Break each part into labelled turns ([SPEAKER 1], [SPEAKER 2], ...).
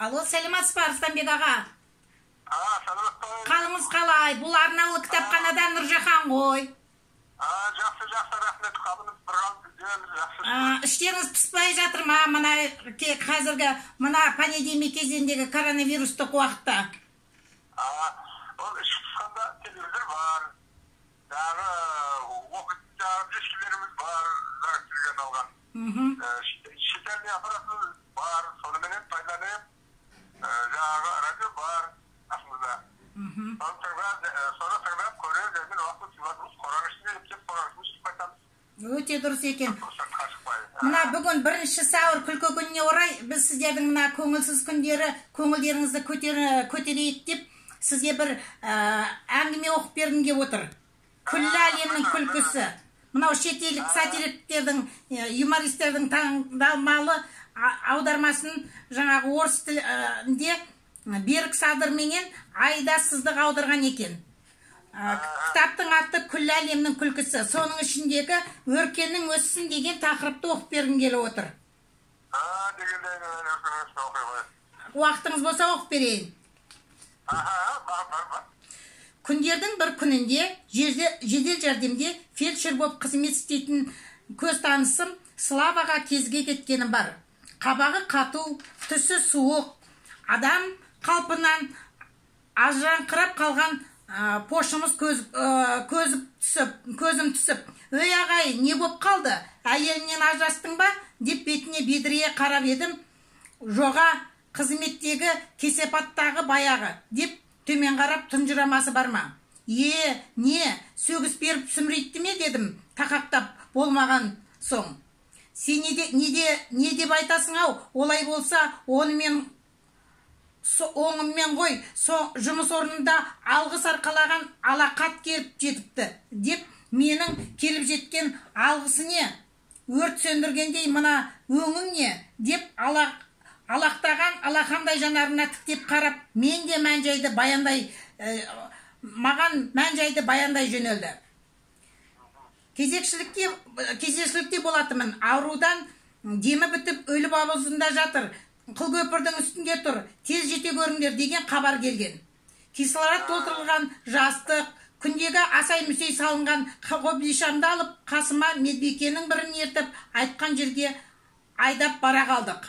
[SPEAKER 1] Алло, сәлеметсіз бе, Арыстанбек аға?
[SPEAKER 2] Сәлеметсіз.
[SPEAKER 1] Қалыңыз қалай? Бұл арнаулы кітапханадан Нұржахан ғой.
[SPEAKER 2] Жақсы, жақсы, рахмет. Қалыңыз бір қалыпты, жақсы.
[SPEAKER 1] Іштеріңіз пыспай жатыр ма мына қазіргі мына пандемия кезіндегі коронавирустық уақытта?
[SPEAKER 2] Ол іш пысқанда телевизор бар, жаңағы оқитын жаңағы дискілеріміз бар, жаңағы алған. Читальный аппаратымыз бар, соныменен пайдаланып, жаңағы радио бар қасымызда. Соны тыңдап, көріп, және уақыт өткізіп жатырмыз, қораның ішінде ептеп қораның ішінде шығып қайтамыз.
[SPEAKER 1] Өте дұрыс екен.
[SPEAKER 2] Сыртқа шықпай.
[SPEAKER 1] Мына бүгін 1 сәуір күлкі күніне орай біз сіздердің мына көңілсіз күндері көңілдеріңізді көтерейік деп сізге бір әңгіме оқып бергім келіп отыр. Күллі әлемнің күлкісі. Мынау шетелдік сатириктердің, юмористердің таңдалмалы аудармасын жаңағы орыс тілінде Берік Садыр менен Айда Сыздық аударған екен. Кітаптың аты «Күллі әлемнің күлкісі». Соның ішіндегі «Өркенің өссін» деген тақырыпты оқып бергім келіп отыр.
[SPEAKER 2] Дегенде өркенің өссін оқи ғой.
[SPEAKER 1] Уақытыңыз болса, оқып берейін.
[SPEAKER 2] Аха, бар, бар, бар.
[SPEAKER 1] Күндердің бір күнінде жедел жәрдемде фельдшер болып қызмет істейтін көз танысым Славаға кезге кеткенім бар. Қабағы қату, түсі суық, адам қалпынан ажыраңқырап қалған пошымыз көзім түсіп, «Өй, ағай, не боп қалды? Әйеліңнен ажырастың ба?» деп бетіне бедірейе қарап едім, «Жоға, қызметтегі кесепаттағы баяғы», деп төмен қарап тұнжырамасы бар ма? «Е, не, сөгіс беріп сүмірейтті ме?» дедім тақақтап болмаған соң. «Сен не деп айтасың ау, олай болса, онымен оңыммен ғой, жұмыс орнында алғыс арқалаған алақат келіп жетіпті», деп, «Менің келіп жеткен алғысы не, өрт сөндіргендей мына өңің не?» деп алақтаған алақандай жанарына тіктеп қарап, мен де мән жайды баяндай маған мән жайды баяндай жөнелді. Кезекшілікте болатынмын. Аурудан демі бітіп, өліп аузында жатыр, қылкөпірдің үстінде тұр, тез жете көріңдер деген хабар келген. Кислород толтырылған жастық, күндегі асай мүсей салынған қобдишамды алып, қасыма медбикенің бірін ертіп, айтқан жерге айдап бара қалдық.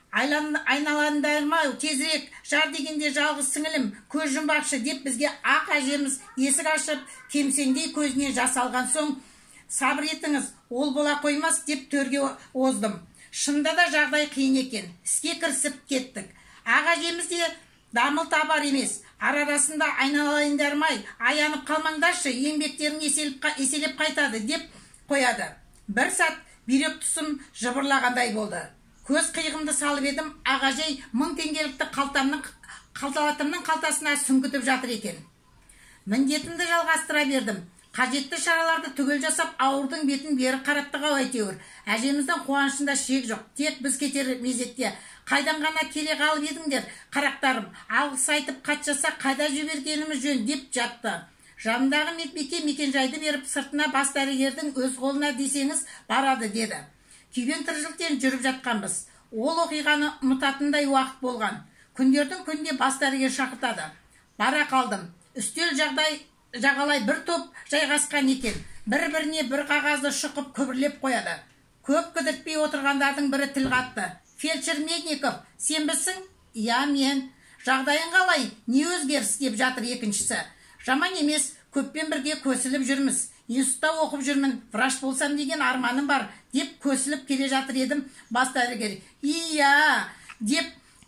[SPEAKER 1] «Айналайындарым-ау, тезірек жар дегенде жалғыз сіңілім көз жұмбақшы», деп бізге ақ әжеміз есік ашып, кемсеңдей көзіне жас алған соң, «Сабыр етіңіз, ол бола қоймас», деп төрге оздым. Шынында да жағдай қиын екен. Іске кірісіп кеттік. Ақ әжеміз де дамыл табар емес. Ара арасында «Айналайындарым-ай, аянып қалмаңдаршы, еңбектерің еселеп қайтады», деп қояды. Бір сәт бүйрек тұсым жыбырлағандай болды. Көз қиығымды салып едім, ақ әжей 1000 теңгелікті қалталатымның қалтасына сүңгітіп жатыр екен. Міндетімді жалғастыра бердім. Қажетті шараларды түгел жасап, ауырдың бетін бері қараттық ау әйтеуір. Әжеміздің қуанышында шек жоқ. Тек біз кетер мезетте: «Қайдан ғана келе қалып едіңдер, қарақтарым? Алғыс айтып хат жазсақ, қайда жібергеніміз жөн?» деп жатты. Жанындағы медбике мекенжайды беріп, сыртына бас дәрігердің өз қолына десеңіз барады деді. Күйбең тіршіліктен жүріп жатқанбыз. Ол оқиғаны ұмытатындай уақыт болған. Күндердің күнінде бас дәрігер шақыртады. Бара қалдым. Үстел жағдай жағалай бір топ жайғасқан екен. Бір біріне бір қағазды шұқып, күбірлеп қояды. Көп кідіртпей отырғандардың бірі тіл қатты: «Фельдшер Медников сенбісің?» «Иә, мен». «Жағдайың қалай, не өзгеріс?» деп жатыр екіншісі. «Жаман емес, көппен бірге көсіліп жүрміз. Институтта оқып жүрмін, врач болсам деген арманым бар», деп көсіліп келе жатыр едім, бас дәрігер «Иә» деп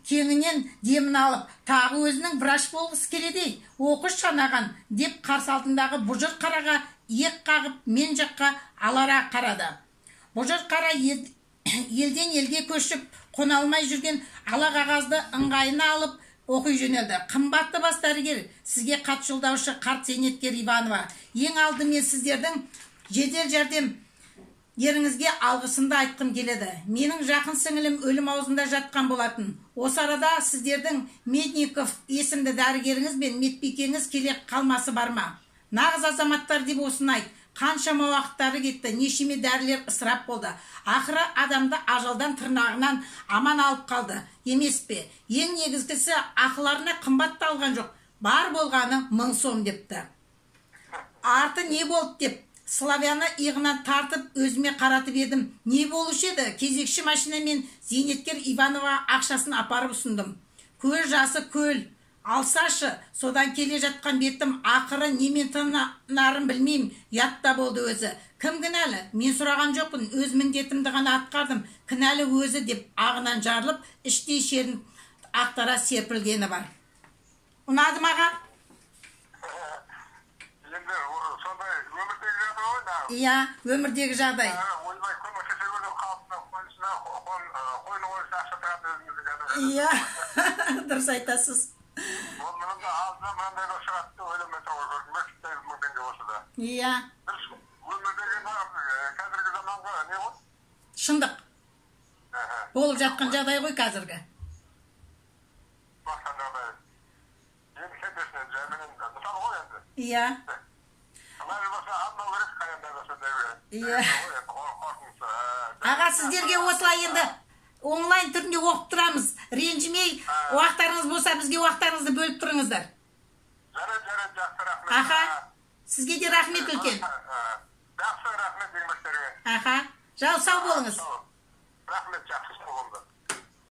[SPEAKER 1] кеңінен демін алып, «Тағы өзінің врач болғысы келеді ей, оқышы анаған», деп қарсы алдындағы бұжыр қараға иек қағып, мен жаққа алара қарады. Бұжыр қара елден елге көшіп қона алмай жүрген ала қағазды ыңғайына алып оқи жөнелді: «Қымбатты бас дәрігер, сізге хат жолдаушы қарт зейнеткер Иванова. Ең алдымен сіздердің жедел жәрдем еріңізге алғысымды айтқым келеді. Менің жақын сіңілім өлім аузында жатқан болатын. Осы арада сіздердің Медников есімді дәрігеріңіз бен медбикеңіз келе қалмасы бар ма? Нағыз азаматтар деп осыны айт. Қаншама уақыттары кетті, нешеме дәрілер ысырап болды. Ақыры адамды ажалдан тырнағынан аман алып қалды емес пе? Ең негізгісі, ақыларына қымбат та алған жоқ. Бар болғаны 1000 сом депті. Арты не болды деп Славяны иығынан тартып өзіме қаратып едім. Не болушы еді? Кезекші машинамен зейнеткер Иванова ақшасын апарып ұсындым. Көз жасы көл. Алсашы, содан келе жатқан бетім ақыры немен тынарын білмеймін. Ұят та болды өзі. Кім кінәлі? Мен сұраған жоқпын, өз міндетімді ғана атқардым. Кінәлі өзі деп ағынан жарылып, іштей шерін ақтара серпілгені бар. Ұнады маға?
[SPEAKER 2] Енді сондай өмірдегі жағдай ғой да.
[SPEAKER 1] Иә, өмірдегі жағдай.
[SPEAKER 2] Ойбай, көмектесе көрдім, халықтың қойнысына, қойны қойса ақша тұрады өзіміздің ғана.
[SPEAKER 1] Иә, дұрыс айтасыз.
[SPEAKER 2] Ол мұның да алдына мынандай болып шығады деп ойламай тұр ғой, көрдің бе, 8 мың теңге болса да.
[SPEAKER 1] Иә.
[SPEAKER 2] Дұрыс, өмірдегі қазіргі заманғы не ғой?
[SPEAKER 1] Шындық. Болып жатқан жағдай ғой қазіргі.
[SPEAKER 2] Басқан жағдай. Енді кетесің, жайменен, мысалы ғой енді.
[SPEAKER 1] Иә. Иә. Аға, сіздерге осылай енді онлайн түрінде оқып тұрамыз. Ренжімей, уақыттарыңыз болса, бізге уақыттарыңызды бөліп тұрыңыздар.
[SPEAKER 2] Жарайды, жарайды, жақсы, рахмет.
[SPEAKER 1] Аха, сізге де рахмет үлкен.
[SPEAKER 2] Жақсы, рахмет еңбектеріңе.
[SPEAKER 1] Аха, жау сау болыңыз.
[SPEAKER 2] Рахмет, жақсы, сау болыңыз.